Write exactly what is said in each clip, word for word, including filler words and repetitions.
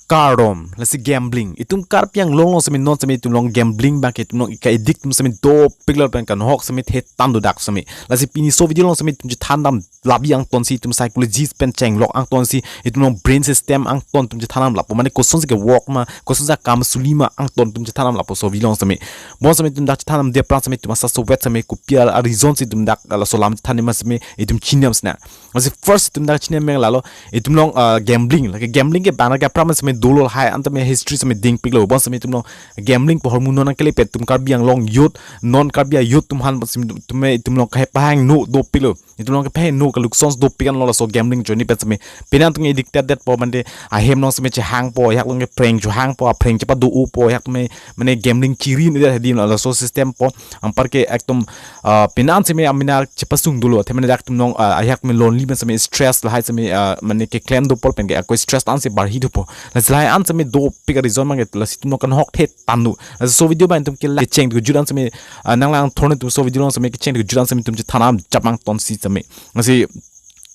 Kardom, lasi gambling. Itum Karbi Anglong along seme non seme itum along gambling abangke itum along ika-addict atum seme dopik lo pen kanhok seme the tando dak seme. Lasi pini laso video along seme itum chethan dam labi angton si itum psychologist pen chenglok angton si itum along brain system angton itum chethan dam lapo. Mane kosonsi ke work ma, kosonsi akam suli ma angton itum chethan dam lapo laso video along seme. Bon seme itum dak chethan dam dia prang seme itum asa sovet seme kopi a-reason si itum dak laso alam chethan ma seme itum chinam sina. Lasi first itum dak chinam abang lalo, itum along, ah, gambling. Lake gambling ke bang ke aphrang seme dolo lahai an tame history seme dingpik lo. Bon seme itum along gambling pu ahormu non nangkele pet itum Karbi Anglong youth, non Karbi a-youth atum aphan seme itum, itum along kahe pahang no dopik lo. Itum along kahe no kalukson dopik an lo laso gambling journey pen seme. Pini an atum addicted det po mane ahem along seme chehangpo, ajahak along ke prank chehangpo, a-prank chepado-opo, ajahak tame mane gambling chirin det hedi laso system po. Anparke ekdom, ah, pini an seme amena chepasung dolo. Athe mane dak itum along, ah, ajahak me lonely pen seme stress lahai seme, ah, mane keklem dopo pen ke ako stress an si barhi dopo. Lasi lahai an seme dopik a-reason abangke lasi itum along kanhok the tando. Lasi laso video abang itum ke like cheng kejut an seme, ah, nanglang thorne itum laso video along seme kecheng kejut an seme itum chethan dam chapang ton si seme. Lasi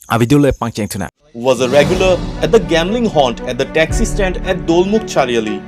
a-video le pangcheng thuna. Was a regular at the gambling haunt at the taxi stand at Dolmukh Chariali.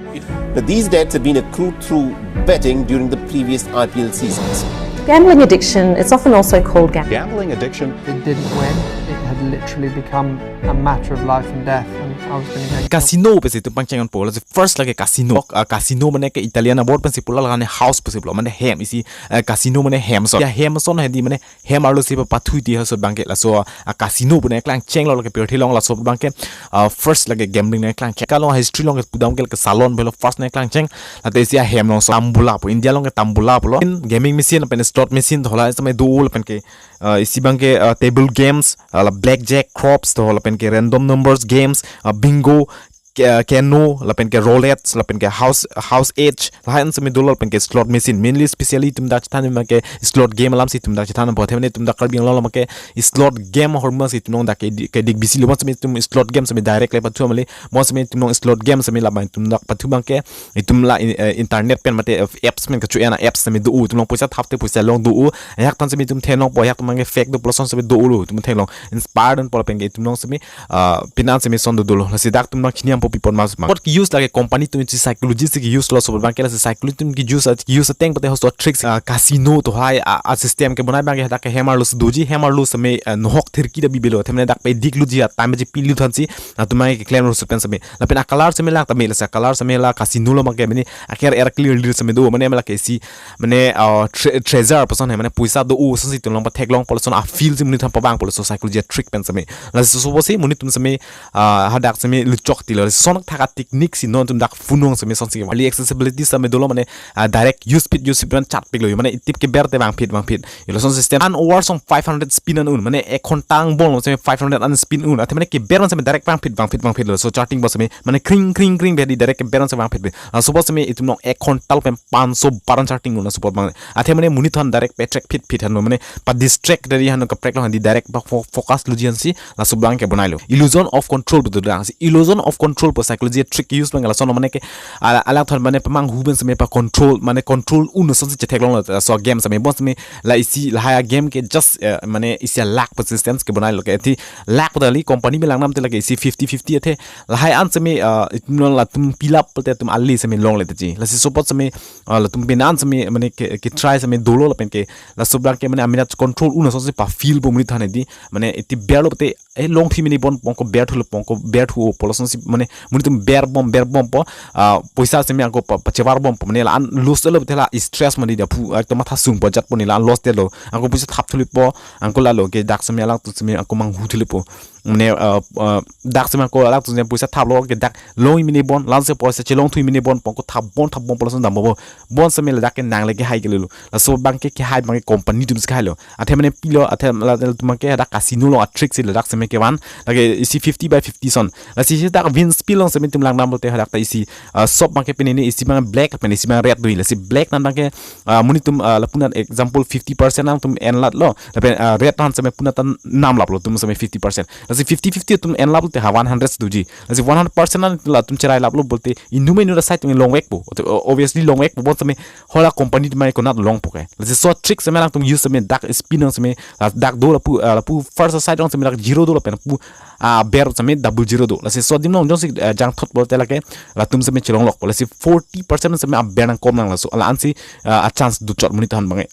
Now, these debts have been accrued through betting during the previous I P L seasons. Gambling addiction, it's often also called gambling. Gambling addiction. It didn't win. It had literally become a matter of life and death, and I was going to get Casino pusi itum pangcheng ponpo. Lasi first lake casino. Ah, casino mane ke Italian a-word pensi pulo, lake house pusi pulo. Mane hem isi, eh, casino mane hem ason. Ya hem ason hedi mane hem arlo si papathu ti ha laso abangke laso, ah, casino pu nangklangcheng lo lake pirthe along laso abangke, ah, first lake gambling nangklangcheng. Kalong history along ke pudam ke lake salon pulo first nangklangcheng. Late isi ahem along so tambola pu India along ke tambola pulo. Gaming machine lapen slot machine thola seme do lapen ke, ah, isi abangke, ah, table games, ah, la blackjack, craps thola pen ke random numbers games, ah, bingo, ke-, ah, keno, lapen ke roulette, lapen ke house, house edge, lahai an seme dolo lapen ke slot machine. Mainly specially itum dak chethan abangke slot game alam si itum dak chethan ponpo. Athe mane itum dak Karbi Anglong along ke slot game ahormu si itum along dak ke di-, ke dik bisi lo. Bon seme itum slot game seme direct le pathu male. Bon seme itum along slot game seme labang itum dak pathu abangke itum la in-, eh, internet pen mate apps pen kachu ena apps seme do-o. Itum along poisa thap te poisa long do-o. Ajahak than seme itum thenglongpo, ajahak atum abangke fake do pulo ason seme dolo. Itum thenglong inspire dunpo lapen ke itum along seme, ah, pini an seme ason do dolo. Lasi dak itum along chinam ponpo pi pon mas ma. What ke-use lake company atum si psychology si ke-use lo laso abangke lasi psychology atum ke-use, ke-use ateng pate hosto tricks, ah, casino thohai, ah, ah, system kebonai abangke dak ke hem arlo si doji, hem arlo seme, ah, nohok thirki da bibelo. Athe mane dak pe dik luji a-time ji pilu than si, ah, itum abangke keklem lo laso pen seme. Lapen a-color seme lak tame lasi a-color seme la casino along abangke mane aker er clear clear seme do mane mala ke isi mane, ah, tre-, treasure pu ason he mane poisa do-o ason si itum along patheklongpo lason a-feel si monit aphan pavangpo laso psychology trick pen seme. Lasi laso pusi monit atum seme, ah, hadak seme luchok ti lo. Lason thak a-technique si non itum dak phone along seme ason si early accessibility seme dolo mane, ah, direct use phit use phit pen chatpik lo. Mane itip keber te vangphit vangphit. Ilo ason system an over song five hundred spin an un. Mane ek ghonta angbong along seme five hundred an spin un. Athe mane keber an seme direct vangphit vangphit vangphit lo. So charting pu seme mane kring kring kring bedi direct keber an seme vangphit be. Laso pu seme itum along ek ghonta lo pen panso bar an charting un laso pu abang. Athe mane monit aphan direct pa-attract phit phit han lo. Mane pa-distract dari han lo kaprek lo handi direct pa fo-, focus luji an si laso abangke bonai lo. Illusion of control pu do dang si. Illusion of control pu psychology trick use abang lason mane ke ala-, alangthan mane pamanghu pen seme pa-control, mane control un ason si chetheklong lo laso game seme. Bon seme la isi lahai a-game ke just, eh, mane isi a-luck pu system ke bonai lo ke. Athe luck pu dali company me langnam te lake isi fifty fifty athe lahai an seme, ah, itum along latum pilap pute itum ali seme longle te ji. Lasi laso pu seme, ah, latum pini an seme mane ke, ketry seme dolo lapen ke laso abangke mane amena control un ason si pa-feel po monit aphan hedi. Mane itip berlo pute, eh, longthu mene bon pu ako berthu lo pu ako berthu-o pu lason si mane monit atum berbom berbompo, ah, poisa seme ako pa-, pachevar bompo mane la-an loss lo pute la stress mane dia phu ekdom matha sungpo jatpo ne la-an loss det lo. Ako poisa thap thulipo, ako lalo ke dak seme alangtum seme ako manghu thulipo. Mane, ah, ah, dak seme ako alangtum seme poisa thaplo ke dak long mene bon, la-an si poisa chelongthu mene bon pu ako thap bon thap bon pu lason dampo. Bon seme ladak ke nang le kehai kele lo. Laso abangke kehai abangke company atum si kehai lo. Athe mane pilo, athe la, latum abangke hadak casino along a-trick si ladak seme kevan. Lake isi fifty by fifty ason. Lasi isi dak win spin along seme itum langnam pute hadak ta isi, ah, sob abangke pini ne isi abang black, pini isi abang red do. Lasi black an abangke, ah, monit atum, ah, lapu-an example fifty percent alangtum enlat lo. Lapen, ah, red an seme pu-an ta namlap lo itum seme fifty percent. Lasi fifty fifty atum en lap te ha one hundred si doji. Lasi one hundred percent an latum cherai laplo pulote inut ma inut asai atum longvekpo. Obviously longvekpo, bonsitame hala company atum mai konat longpo ke. Lasi laso trick sitame alangtum use sitame dak spin along sitame, ah, dak do lapu, ah, lapu first asai along sitame dak zero do lapen lapu, ah, aber sitame double zero do. Lasi laso adim along jongsi, ah, jangthot pulote lake latum sitame chelonglokpo. Lasi forty percent sitame aber nangkom lang laso. La-ansi, ah, a-chance dochot monit atum abang ke.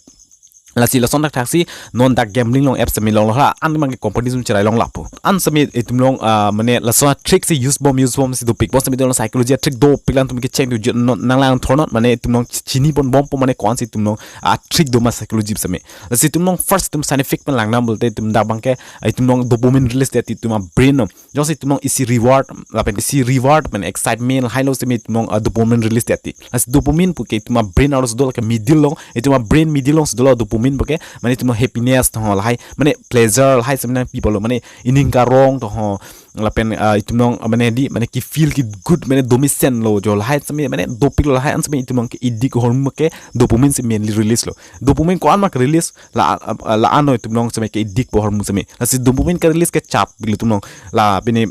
Lasi lason thakthaksi non dak gambling along apps sitame longlo, la-an abang ke company atum cherai long lapu. An sitame itum along, ah, mane lason atrick si use bom, use bom si dopik. Bonsitame itum along psychology atrick dopik, alangtum kecheng tu jut non nanglang thornot, mane itum along chini ponbompo mane ko-ansi itum along atrick do ma psychology sitame. Lasi itum along first itum scientific pen langnang pulote itum dak abang ke, ah, itum along dopamine release det itum a-brain along. Jongsi itum along isi reward, lapen isi reward pen excitement hailo sitame itum along, ah, dopamine release det. Lasi dopamine puke itum a-brain arloso dolo ke middle along, itum a-brain middle alongsi dolo dopamine puke, mane itum along happiness tong lahai, mane pleasure lahai sitame nangpipo lo, mane ining karong tong, lapen, ah, itum along, ah, mane di, mane ke-feel ke-good, mane domesen lo jo lahai sitame, mane dopik lo lahai an sitame itum along ke-addict ahormu ke dopamine si mainly release lo. Dopamine ko-an ma ke-release, la, ah, la-an lo itum along sitame ke-addict po ahormu sitame. Lasi dopamine ke-release kechap pilo itum along, la pine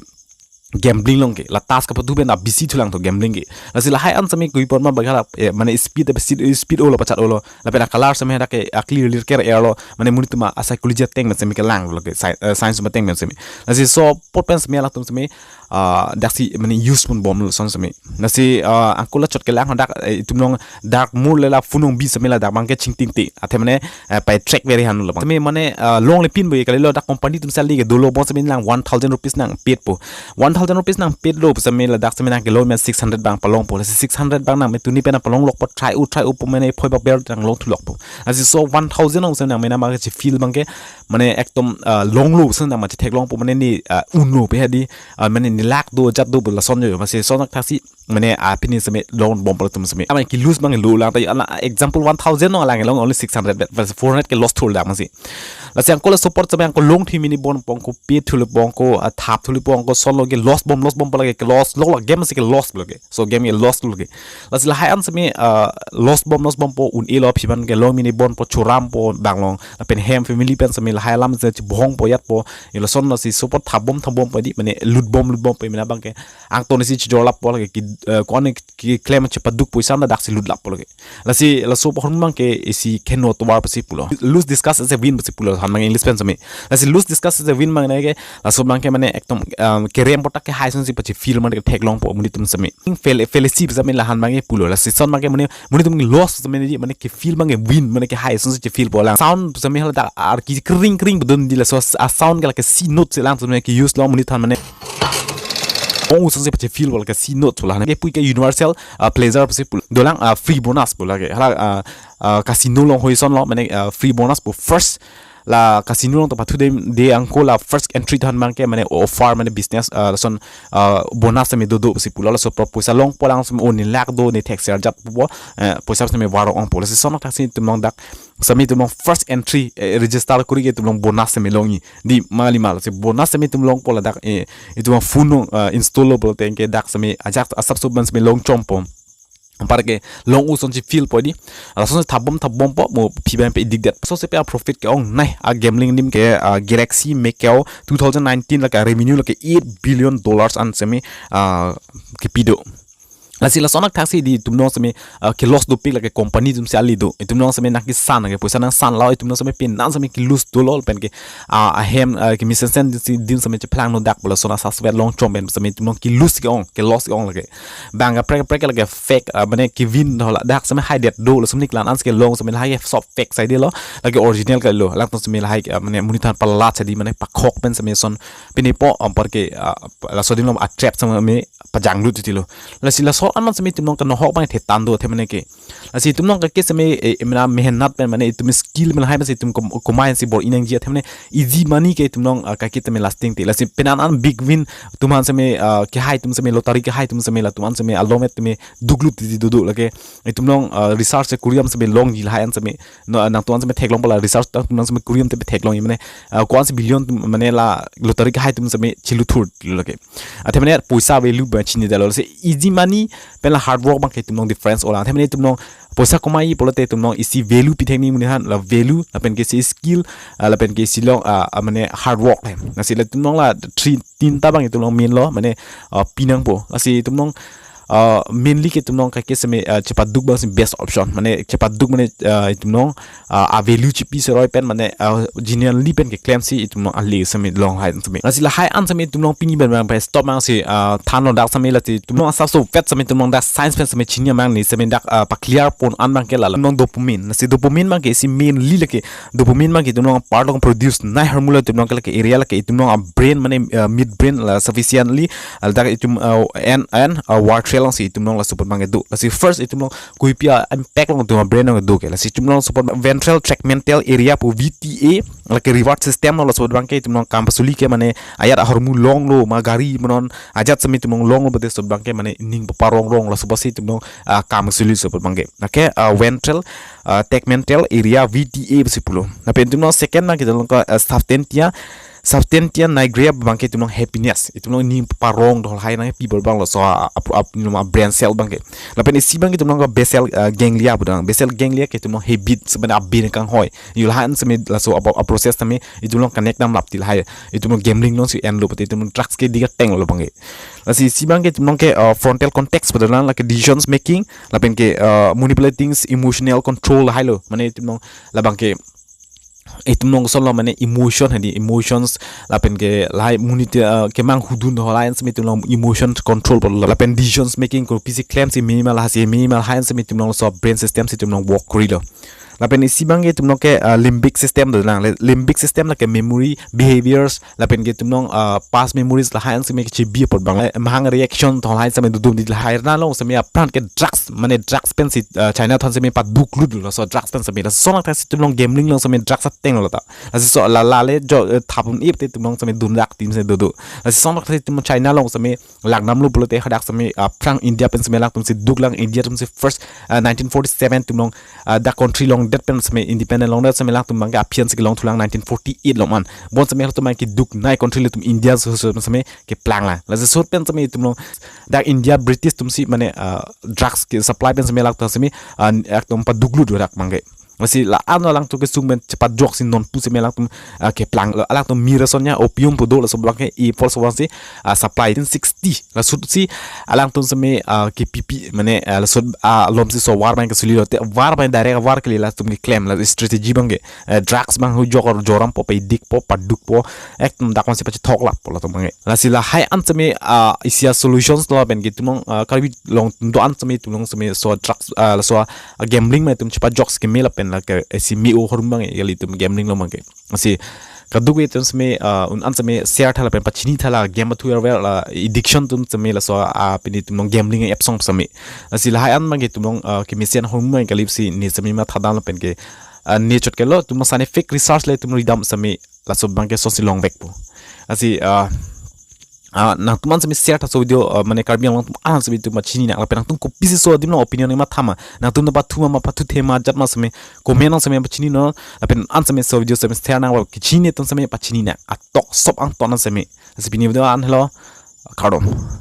gambling along ke, la task kapathu pen ta busy thulang to gambling ke. Lasi lahai an sitame koi apot ma bagara, eh, mane speed, speed, speed olo pachat olo. Lapen a-color sitame dak ke, ah, clear clear ke er lo. Mane monit atum a-psychology ateng pen sitame kelanglo ke, sci-, eh, science atum ateng pen sitame. Lasi laso apot pen sitame latum sitame, ah, daksi mane use ponbomlo lason sitame. Lasi, ah, angko la chot kelang dak, eh, itum along dak mur le la phone along bi sitame ladak abang ke chingtingte. Athe mane, eh, pai track very han lo. Sitame mane, ah, longle pinpo ye kalilo, dak company atum sitame ke dolo, bonsitame nang one thousand rupees nangpetpo. One thousand rupees nangpetlo sitame ladak sitame nangkelong mane six hundred abang palongpo. Lasi six hundred abang nang me tuni pen nangpalonglokpo, try-o try-opo mane phoi bak ber nanglong thulokpo. Lasi laso one thousand along sitame nang mena ma ke feel abang ke mane ekdom, ah, longlo sitame nang ma chetheklongpo mane ne, ah, unlo pe hadi, ah, mane ne lakh do, jat do pu lason jo. Lasi lason thakthaksi mane, ah, pine sitame longbompo latum sitame. Aman ke-lose abang lo lang ta, ala example one thousand along alang long only six hundred bet, versus four hundred ke-loss thul dak masi. Lasi angko laso apot sitame angko longthu mini bonpo, angko pet thulo po, angko, ah, thap thulo po, angko lason lo ke-loss bom, loss bompo lake, ke-loss lo, lo game si ke-loss lo ke. Laso game ke-loss lo ke. Lasi lahai an sitame, ah, loss bom, loss bompo, un-elo aphi abang ke long mini bonpo, chorampo abang along. Lapen hem family pen sitame lahai alam si chibongpo yatpo. Ilo lason lasi laso apot thap bom, thap bompo di, mane lut bom, lut bompo mena abang ke angton isi chijor lappo lake ke, eh, ko-an ke keklem chepaduk poisa an daksi lut lappo lake. Lasi laso ahormu abang ke isi keno tovar pusi pulo. Lose disguise as a win pusi pulo, han abang English pen sitame. Lasi lose disguise as a win mane ke, laso abang ke mane ekdom, um, kerem apot ta kehai asonsi pachefeel mane theklongpo monit atum sitame. Fail, fallacy sitame la han abang ke pulo. Lasi lason abang ke mane monit atum ke-loss sitame ne mane ke-feel abang ke win, mane kehai asonsi chefeelpo lang. Sound sitame hala dak ar ke kring kring bedun di, laso a-sound ke lake C note si lang sitame ke-use lo monit atum mane. Ong asonsi pachefeelpo lake C note pu la. Ke pui ke universal, ah, pleasure pusi pulo. Dolang, ah, free bonus pu lake. Hala, ah, ah, casino along hoi ason lo, mane, ah, free bonus pu first la casino along ta pathu de, de angko la first entry atum abang ke mane offer mane business, ah, lason, ah, bonus sitame dodo pusi pulo. Laso apot poisa longpo lang sitame o ne lakh do, ne thekser jat pupo, eh, poisa sitame varo-ongpo. Lasi lason thakthaksi itum along dak sitame itum along first entry, eh, register kori ke itum along bonus sitame longji. Di mali mal si bonus sitame itum longpo ladak, eh, itum along phone along, eh, install lo pulote ke dak sitame ajak asap suban sitame longchompo. Anpar ke long-o asonsi feelpo di. Lasonsi thap bom, thap bompo, mo aphi abang pe-addict det. Laso si pe a-profit ke-ongnei, a-gambling adim ke, ah, Galaxy Macau two thousand nineteen lake revenue lake eight billion dollars an sitame, ah, kepi do. Lasi lason thakthaksi di itum along sitame, ah, ke-loss dopik lake company atum si ali do. Itum along sitame nangkesan lake poisa nangsan lo, itum along sitame pin nang sitame ke-lose dolo pen ke, ah, ahem, ah, ke mesensen adim si, adim sitame cheplang no dak pu lason asa svet longchom pen sitame itum along ke-lose ke-ong, ke-loss ke-ong lake. Bang kaprek kaprek lake fake, ah, mane ke-win do ladak sitame haidet do, lason nik lan an si kelong sitame lahai ke sob fake saide lo, lake original kalilo. Latum sitame lahai, ah, mane monit atum palala chadi mane pakhok pen sitame lason pinipo, anpar ke, ah, laso adim along a-trap sitame pajanglut titi lo. Lasi laso aman sitame itum along kenohok abang thetan do athe mane ke. Lasi itum along kake sitame, eh, mane mehnat pen mane itum skill pen lahai masi itum kom-, komai si bor-i nangji athe mane easy money ke itum along, ah, kake sitame lasting te. Lasi pini an big win atum an sitame, ah, kehai atum sitame lottery kehai atum sitame latum an sitame alom et sitame duklut titi dodo lake. Itum along, ah, research kuriam sitame longji lahai an sitame. No, nangtum an sitame theklongpo la research nangtum an sitame kuriam sitame theklongji mane, ah, ko-an si billion atum mane la lottery kehai atum sitame chilu thur lo lake. Athe mane poisa value abang chinidetlo. Lasi easy money, Pen la hard work abangke itum along difference olang. Tame itum along poisa komai pulote itum along isi value pithek ni monit aphan, la value lapen ke isi skill, ah, lapen ke isi along, ah, ah, mane hard work le. Lasi la itum along la three tinta abang itum along main lo, mane, ah, pinangpo. Lasi itum along, ah, mainly ke itum along kaike seme, ah, chepaduk abang si best option. Mane chepaduk mane, ah, itum along, ah, a value chipi seroi pen mane, ah, genuinely pen keklemsi itum along ale seme longlanghe seme. Lasi lahai an seme itum along pini abang abang pen stop abang si, ah, thanlo dak seme, lasi itum along asap so vet seme itum along dak science pen seme chini abang ne seme dak, ah, pa-clear pon an abangke la itum along dopamine. Lasi dopamine abangke isi mainly lake dopamine abangke itum along part along produce nai ahormu lo itum along ke lake area lake itum along a brain mane, ah, mid brain la sufficiently, ah, dak itum, ah, and, and, ah, ventral alongsi itum along la support abangke do. Lasi first itum along koipi a impact along itum a brain along do ke. Lasi itum along support ventral tegmental area pu V T A, lake reward system along la support abangke itum along kam pasuli ke mane ajat ahormu longlo ma gari monon ajat seme itum along longlo pulote support abangke mane ning paparong rong la support si itum along, ah, kam pasuli support abangke. Lake, ah, ventral, ah, tegmental area V T A pusi pulo. Lapen itum along second abangke itum along ke, ah, substantia, substantia nigra abangke itum along happiness. Itum along ning parong dohol hai nangpi bol abang laso, ah, ap, ap, itum along brain cell abangke. Lapen isi abangke itum along ke basal, ah, ganglia pu dang. Basal ganglia ke itum along habit sebenarnya abin kanghoi. Yo lahai an seme laso ap, ap process tame itum along connect damlap ti lahai. Itum along gambling alongsi enlo pulote itum along drugs ke ding atenglo abangke. Lasi isi abangke itum along ke, ah, frontal cortex pu dang lake decisions making, lapen ke, ah, manipulating emotional control lahailo. Mane itum along labangke itum along kosonlo mane emotion hadi emotions lapen ke lahai monit, ah, kemang hudun dohol hai an seme itum along emotion control pulo lapen decisions making kopisi klemsi minimal hasi minimal hai an seme itum along laso brain system si itum along work korilo. Lapen isi abangke itum along ke, ah, limbic system do nang. Le-, limbic system lake memory, behaviors, lapen ke itum along, ah, past memories lahai an seme kechibi apot abang. Eh, mahang reaction dohol hai an seme dodun di lahai arna along seme apran ke drugs, mane drugs pensi, ah, China atum seme paduklut lo, so drugs pen seme. Lason athak si itum along gambling along seme drugs atenglo ta. Lasi so la la le jo, eh, thapun ip te itum along seme dundak tim se dodo. Lasi son athak si itum China along seme langdamlo pulote hadak seme, ah, aphrang India pen seme alangtum si duklang, India atum si first, ah, nineteen forty-seven itum along, ah, dak country longdet pen seme independent longdet seme alangtum abangke aphian si kelong thulang nineteen forty-eight along man. Bon seme halatum abangke duk nai country le itum India so, so seme keplanglang. Lasi so pen seme itum along dak India British atum si mane, ah, drugs ke supply pen seme alangtum seme, ah, ekdom paduklut dak abangke. Lasi la-an alangtum kesung pen chepajok si nonpu seme alangtum, ah, keplang, alangtum mir asonnya opium pu do laso abangke e false one si, ah, supply nineteen sixty. Laso ahut si alangtum seme, ah, kepipi mane, ah, laso, ah, alom si so war abangke suli lote war abang direct war kali latum keklem la strategy abangke, eh, drugs abang hu jok or jorampo, paidikpo, padukpo, ekdom dak man si pachethok lappo latum abangke. Lasi lahai an seme, ah, isi a solutions lo pen ke itum along, ah, Karbi along do-an seme itum along seme so drugs, ah, laso, ah, gambling ma itum chepajok si keme lapen lake isi me-o ahormu abangke kali itum gambling along abangke. Lasi kadokave itum seme, ah, un an seme share tha lapen pachini tha la game athu aver la addiction atum seme laso, ah, pini itum along gambling apps along seme. Lasi lahai an abangke itum along, ah, kemesen ahormu abangke kali pusi ne seme mathadam lapen ke, ah, ne chot kelo itum scientific research le itum ridam seme laso abangke sonsi longvekpo. Lasi, ah, ah, nangtum an seme share tha laso video, ah, mane Karbi Anglong atum an seme itum pachini nang lapen nangtum kopisi so adim along opinion ma thama. Nangtum na pathu ma, ma pathu the ma, jat ma seme comment along seme pachini non. Lapen an seme so video seme share nang wa kechini atum seme pachini nang. Atok sop angton an seme. Lasi pini video an helo. Kardom.